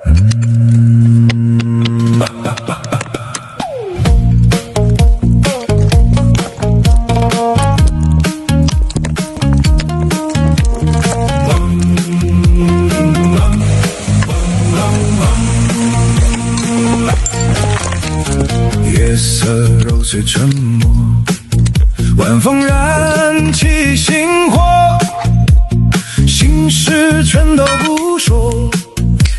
夜色揉碎沉默，晚风燃起星火，心事全都不说，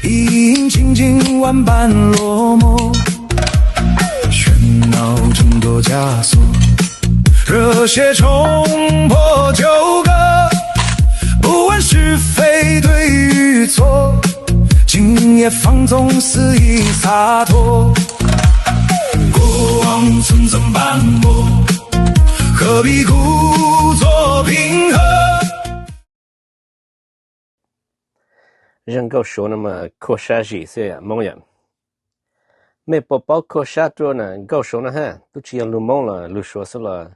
一饮尽今晚半落寞。喧闹挣脱枷锁，热血冲破纠葛，不问是非对与错，今夜放纵肆意洒脱。过往层层斑驳，何必故作平和？Zaj nkauj Suav no mas khuab sab zim xwb Hmoob yom. Mej puas paub khuab sab rua na nkauj Suav no hab? Tub tsi yog lug Moob los lug Suav xwb los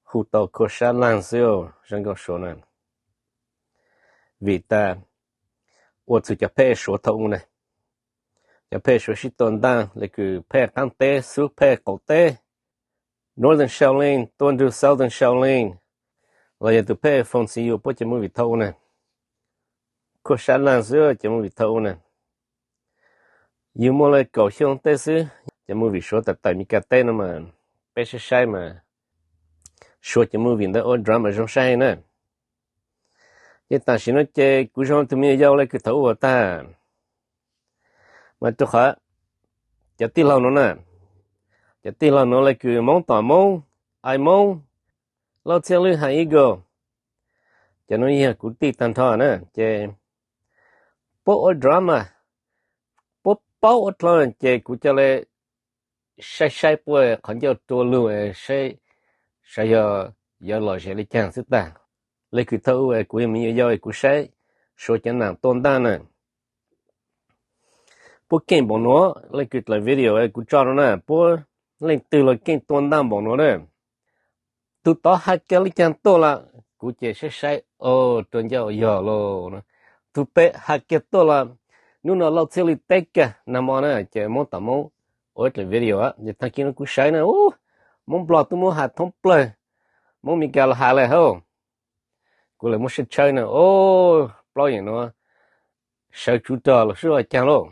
hu tau khuab sab laag xwb zaj nkauj Suav na. Vim tas ua txug cov phej Suav thaum u na, cov phej Suav sib tua ntaaj le kws phej qaab teb xub phej qaum teb, Northern Shaolin tua nrug Southern Shaolin, los yog tug phej Foom Xi Yus puab cov movie thaum u na. Khuab sab laag xwb cov movie thaum u na. Yug muaj le kaum xyoo tej xwb, cov movie Suav tawm tawm Meskas teb no mas peb saib saib mas Suav cov movie ntawd ua drama zoo saib na. Ces tam sim no ces kuv zoo tug me nyuam yaus le kws thaum u tag, mas rua qhov cov tij laug nuav na, cov tij laug nuav le kws Moob Tom Moob, Ais Moob, Lauj Txhiaj Lwj, Hais Eagle, cov nuav yog kuv tij tag nrho na. Ces puab ua drama, puab paub ua dlhau, ces kuv ca le saib saib puab qhov ncauj rua lug, saib saib yog yuav lom zem le caag xwb tag. Le kws thaum u kuv yog me nyuam yaus kuv saib Suav cov naam tua ntaaj na. Puab keej npaum nuav, le kws dlaim video kuv tso no na, puab leej twg los keej tua ntaaj npaum nuav na. Tug tod has kiag le caag tuaj los kuv ces saib saib, o, rua ncauj yog lauj. Tug pem has kiag tuaj los, nub no Lauj Txhiaj Lwj teb kag nag mo na, ces Moob Tom Moob ua ib dlaim video, ces taag kis no kuv sawv na, u, Moob Nplog tub muab has thoob plawg, Moob Meskas los has le hab. Kuv le muab saib tshawb na, o, plaub yim nuav sawv tsuv rog los sub caag lauj.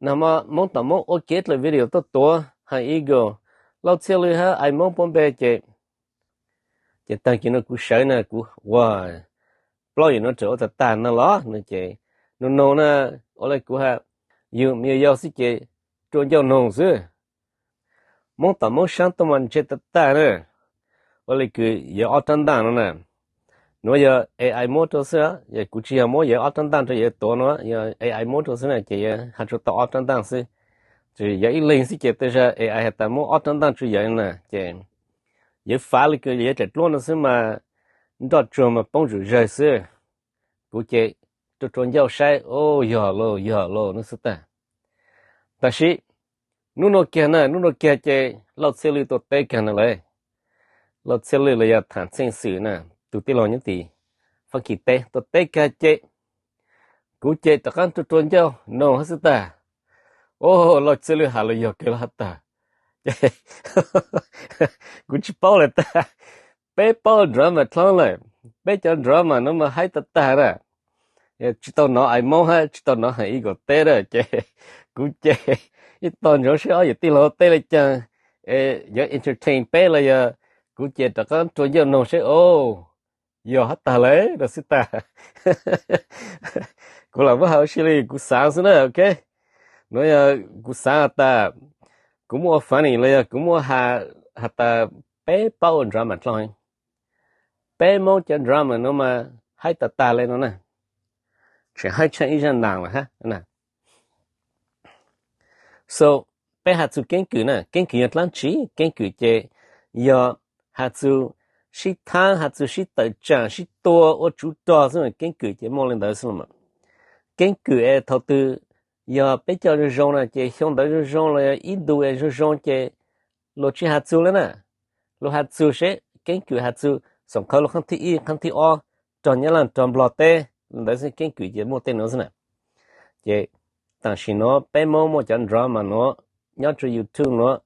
Nag mo Moob Tom Moob ua kiag dlaim video tuaj tuav Hais Eagle, Lauj Txhiaj Lwj hab Ais Moob puab npe ces, ces taag kis no kuv sawv na kuv ua, plaub yim nuav tseem ua tag tag no los no ces, nub no na, ua le kuv has, yug me nyuam yaus xwb ces rua ncauj noog xwb. Moob Tom Moob saab tuaj mas ntseg tag tag na. Ua le kws yawg ob rab ntaaj no na, nuav yog A I muab rua xwb, yog kuv tsi yog muab yawg ob rab ntaaj rua yawg tuav no, yog A I muab rua xwb na ces yawg has tsuas tau ob rab ntaaj xwb. Tsuas yog ib leeg xwb ces tej zag A I has tas muab ob rab ntaaj tsua yawg na ces yawg fav le kws yawg tsam dluab no xwb mas nroj tsuag mas poob zuj zawg xwb. Kuv ces rua rua ncauj saib, o, yog lauj yog lauj nub xwb tag. Tab sis nub no kiag na, nub no kiag ces Lauj Txhiaj Lwj tuaj teb kag na lawm. Lauj Txhiaj Lwj los yog Tham Txheej Xwm na, tug tij laug nyob tim Faab Kis teb tuaj teb kag ces kuv ces rov qaab rua rua ncauj noog hab xwb tag. O, Lauj Txhiaj Lwj has los yog kawg los has tag. Ces kuv tsi paub le tag. Peb paub drama dlhau lawm, peb cov drama nuav mas haib tag tag na. Tsi tau nov Ais Moob hab tsi tau nov Hais Eagle teb na ces kuv ces ib tog ntsoov saib ob yawm tij laug teb le caag, yuav entertain peb los yog, kuv ces rov qaab rua ncauj noog saib, o, yog hab tag le no xwb tag. Kuv lam muab has ua si le kuv xaav xwb na, ok. Nuav yog kuv xaav has tas kuv muab ua funny los yog kuv muab has tas peb paub ua drama dlhau heev. Peb Moob cov drama nuav mas haib tag tag le no na. Tseem haib tsheej ib zaj naam lawm hab. So, peb has txug keeb kwm na, keeb kwm yog dlaab tsi? Keeb kwm ces yog has txug sib thaab, has txug sib tawm tsaam, sib tua ua tsuv rog xwb, keeb kwm ces muaj le ntawd xwb los mas. Keeb kwm es thaum twg yog peb coj zoo zoo na ces xyoo ntawd zoo zoo los yog ib ntu es zoo zoo ces luag tsi has txug le na. Luag has txug seb keeb kwm has txug xoom qhawv lug qaab thib ib, qaab thib ob, rog Nyab Laj rog Nplog teb, le ntawd xwb, keeb kwm ces muaj tej nuav xwb na. Ces Tam sim nuav peb Moob muaj cov drama nuav nyob rua YouTube nuav,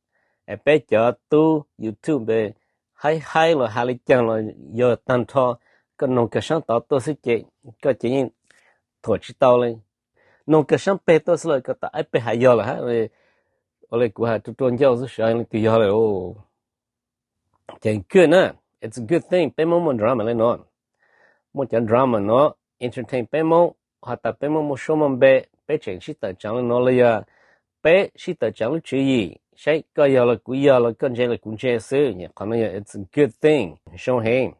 es peb cov tub YouTube npe haib haib los has le caag los yog taag nrho, koj noog kawg saab tod tuaj xwb ces koj ces yeej thuam tsi tau le. Noog kawg saab peg tuaj xwb los koj tau ib peg has yog lawm hab. Ua le kuv has rua rua ncauj xwb sav leej twg yog lawm. Ces good na, it's a good thing peb Moob muaj drama le nuav. Muaj cov drama nuav entertain peb Moob, has tas peb Moob muaj suab muaj npe, peb tseem sib tawm tsaam le nuav los yog peb sib tawm tsaam lub tswv yim, saib koj yog los kuv yog los koj ntse los kuv ntse xwb, qhov nuav yog it's a good thing, zoo heev.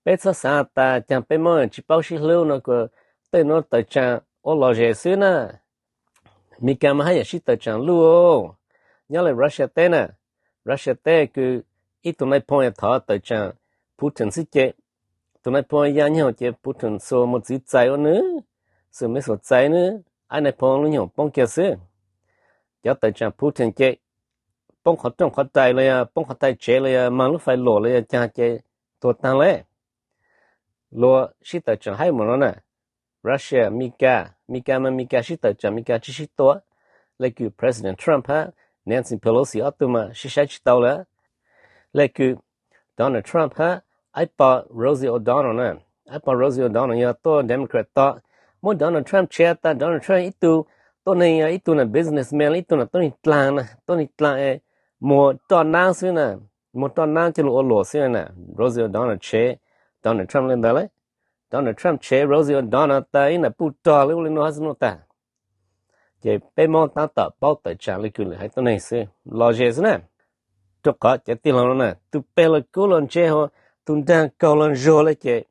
Peb txhob xaav tas caag peb Moob tsi paub sib hlub no kuas tej nuav tawm tsaam ua lom zem xwb na. Meskas mas hab yam sib tawm tsaam luj. Nyob le Russia teb na, Russia teb kws ib tug nais phoo yog thov tawm tsaam Putin xwb ces tus nais phoo ya nyoog ces Putin xuas mos txwv txais ua nwb, xuas missile txais nwb, ib nais phoo lub nyoog poob kiag xwb. Cov tawm tsaam Putin ces poob qhov rooj qhov rais los yog poob qhov thaiv tsev los yog maag lub fais luam los yog caag ces tuag taag le. Luag sib tawm tsaam haib mus no na. Russia, Meskas, Meskas mas Meskas sib tawm tsaam Meskas tsi sib tua. Le kws President Trump hab Nancy Pelosi ob tug mas sib saib tsi tau lawm. Le kws Donald Trump hab ib pog Rosie O'Donnell na. Ib pog Rosie O'Donnell yog tuaj Democrat tod. Muab Donald Trump tshev tas Donald Trump ib tug tuab neeg yog ib tug na businessman, ib tug na tuab neeg dlaag na, tuab neeg dlaag es muag roj naab xwb na, muag roj naab coj lug ua luam xwb na. Rosie O'Donnell tshev Donald Trump le ntawd le. Donald Trump tshev Rosie O'Donnell tas ib nam puj rog le ua le nuav hab xwb nuav tag. Ces peb Moob tab tom paub tawm tsaam le kws lwm haiv tuab neeg xwb, lom zem xwb na. Rua qhov cov tij laug no na, tus peg los kub los ntse, tus nraag kaug los zuag le ces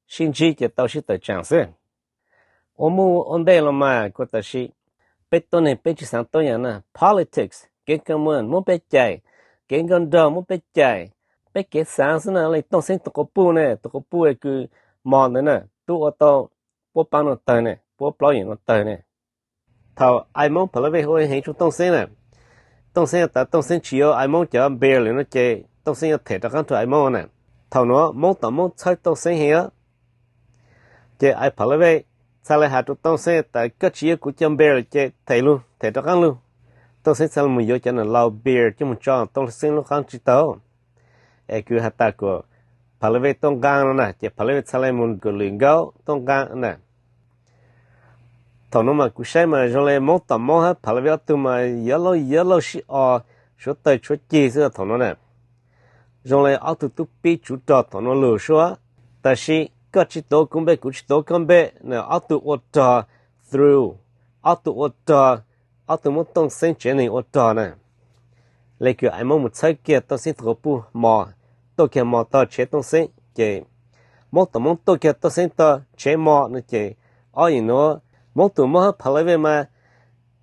sib ntsib ces tau sib tawm tsaam xwb. Ua muaj ua ntej los mas kuj tam sim peb tuab neeg peb tsi xaav tuab yaam na. Politics, kev kawg muag muab peb cais, kev nkauj nraug muab peb cais, peb kev xaav xwb na. Le Tooj Xeeb tus quas puj ne, tus quas puj kws mos ntawd na, tub ua tau puab paab nuav tawg ne, puab plaub yaam nuav tawg ne. Thaum Ais Moob Phav Laj Vej ua heev rua Tooj Xeeb na, Tooj Xeeb tas Tooj Xeeb tsi yuav Ais Moob cov beer lawm no ces Tooj Xeeb yuav them rov qaab rua Ais Moob na. Thaum nuav Moob tom Moob txhawb Tooj Xeeb heev os. Ces Ais Phav Laj Vej txhaj le has rua Tooj Xeeb tas koj tsi yuav kuv cov beer lawm ces them lug, them rov qaab lug. Tooj Xeeb txhaj le mus yuav cov nam laus beer coj mus tso Tooj Xeeb lub qaab tsi tau. Es kws has tas kuas Phav Laj Vej tuaj nqaa no na, ces Phav Laj Vej txhaj le mus kuas lwm nkaub tuaj nqaa na. Thaum nuav mas kuv saib mas zoo le Moob tom Moob hab Phav Laj Vej ob tug mas yuav lauj yuav lauj sib os, suav tawg tshuav cig xwb thaum nuav na. Zoo le ob tug tub pib tsuv rog thaum nuav lug sua. Tab sis koj tsi tuav kuv npe kuv tsi tuav koj npe na, ob tug ua rog through, ob tug ua rog, ob tug muab Tooj Xeeb tsev neeg ua rog na. Le kws Ais Moob mus txhawb kiag Tooj Xeeb tus quas puj mos, tuaj kiag mos tog tshev Tooj Xeeb ces Moob tom Moob tuaj kiag Tooj Xeeb tog tshev mos no ces ob yim nuav Moob tom Moob hab Phav Laj Vej mas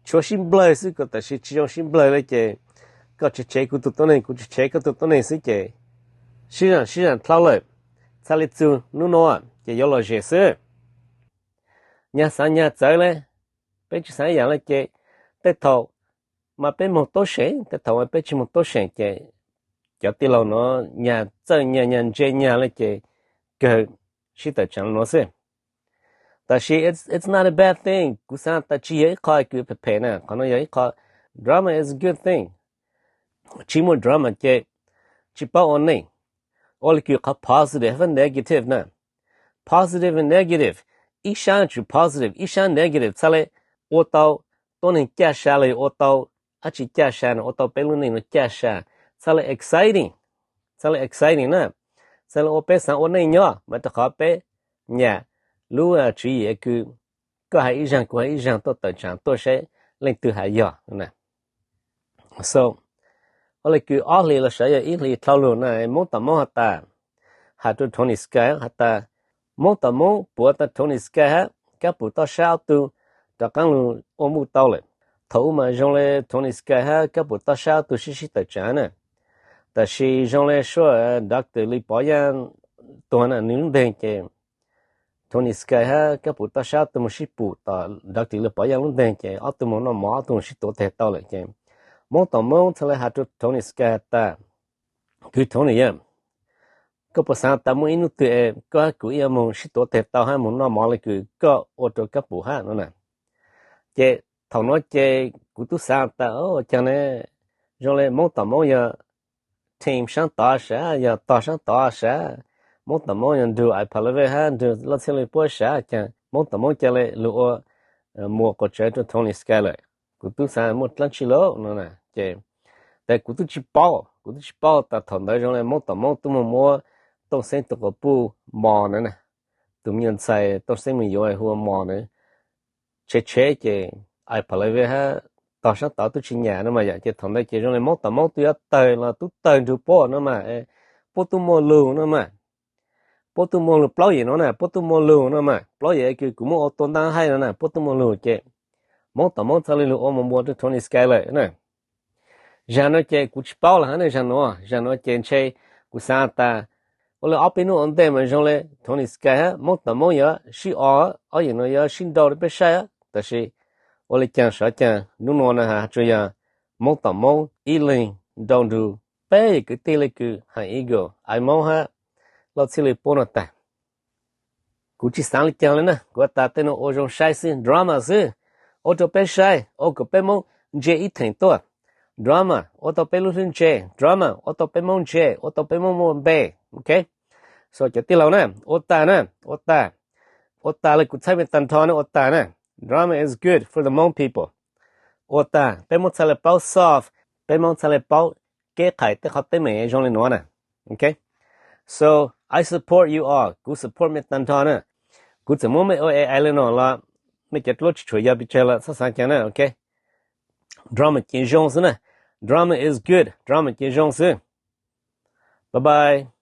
tshuav sib nplawg xwb kuas tam sim tsi zoo sib nplawg le ces koj tsev tsev kuv tug tuab neeg kuv tsev tsev koj tug tuab neeg xwb ces sib zam sib zam dlhau lawm. Txhaj le txug nub nuav ces yuav lom zem xwb. Nyag xaav nyag txawv le, peb tsi xaav yaam le ces tej thaum mas peb moog tuab seem, tej thaum mas peb tsi moog tuab seem ces cov tij laug nuav nyag txawj nyag nyag ntse nyag le ces kawg sib tawm tsaam nuav xwb. Tab sis it's, it's not a bad thing, kuv xaav tas tsi yog ib qho kws phem phem na, qhov nuav yog ib qho, drama is a good thing. Tsi muaj drama ces tsi paub ua neej. Ua le kws qhov positive hab negative na. Positive and negative, ib sab tsum positive ib sab negative txhaj le ua tau tuab neeg caj sa los yog ua tau dab tsi caj sa no, ua tau peb lub neej nuav caj sa, txhaj le exciting, txhaj le exciting na, txhaj le ua peb xaav ua neej nyob mas rau qhov peb nyam lub tswv yim kws koj has ib zaag kuv has ib zaag tuaj tawm tsaam tuaj saib leej twg has yog na. So ua le kws ob hlis los sav yog ib hlis dlhau lug na, Moob tom Moob has tas, has rua Tony Sky has tas, Moob tom Moob puav tas Tony Sky hab Kab Pum Toj Sab ob tug rov qaab lug ua muj tau lawm. Thaum u mas zoo le Tony Sky hab Kab Pum Toj Sab ob tug sib sib tawm tsaam na. Tab sis zoo le suab Doctor Lee Pov Yaaj tuag na, nwg lub nteeg ces Tony Sky hab Kab Pum Toj Sab ob tug moog sib pum tom Doctor Lee Pov Yaaj lub nteeg ces ob tug moog noj mov ob tug moog sib tuav teg tau lawm ces Moob tom Moob txhaj le has rua Tony Sky has tas, kwv Tony yog, koj puas xaav tas muaj ib nub twg es koj hab kuv ib yam moog sib tuav teg tau hab moog noj mov le kws koj ua rua Kab Pum hab no na. Ces thaum no ces kuv twb xav tas, o, cas ne, zoo li Moob tom Moob yog team saab tov sav, yog tog saab tov sav. Moob tom Moob yog nrug Ipolive hab nrug Laj Txhiaj Lwj puab sav, cas Moob tom Moob ca le lug ua muas quas tsawv rua Tony Sky lawm. Kuv twb xav muaj dlaab tsi lawm no na, ces tes kuv twb tsi paub, kuv twb tsi paub tas thaum ntawd zoo li Moob tom Moob twb muaj muab Tooj Xeeb tug quas puj mos na na, tug me nyuam ntxhais Tooj Xeeb mus yuav hu ua mos na, tshev tshev ces Ipolive hab tog saab tov twb tsi nyam no mas yom, ces thaum ntawd ces zoo li Moob tom Moob twb yuav tawg los twb tawg nrug puab no mas, puab twb muaj lug no mas, puab twb muaj lug plaub yim no na, puab twb muaj lug no mas, plaub yim kws kuv muab ua tua ntaab haij no na, puab twb muaj lug ces Moob tom Moob txhaj le lug ua muas muas rua Tony Sky lawm na. Zag no ces kuv tsi paub lawm hab ne, zag nuav, zag nuav ces ntshe kuv xav tas ua le ob peb nub ua ntej mas zoo li Tony Sky hab Moob tom Moob yuav sib o, ob yim no yuav sib nrau rua peb saib, tab sis ua le caag sav caag nub nua na has tsuas yog Moob tom Moob ib leeg nrau nrug peb yawm kwv tij le kws Hais Eagle, Ais Moob hab Laj Txhiaj Lwj puab no tag. Kuv tsi xaav le caag le na, kuv tas tej nuav ua zoo saib xwb, drama xwb, ua rua peb saib, ua kom peb Moob ntse ib theem tuaj. Drama, ua tau peb lub hlwb ntse, drama, ua tau peb Moob ntse, ua tau peb Moob muaj npe, ok? So cov tij laug na, ua tas na, ua tas, ua tas le kuv txhaj me tag nrho na, ua tas na. Drama is good for the Hmong people. Ua tas, peb Moob txhaj le paub solve, peb Moob txhaj le paub keb qhais tej qhov teeb meem zoo le nuav na, ok? So, I support you all, kuv support mej tag nrho na. Kuv txawm muab mej ua ai le no los mej cov dluab tsi tshua yog pes tsawg los txhob xav caag na, ok? Drama ces zoo xwb na. Drama is good, drama ces zoo xwb. Bye bye.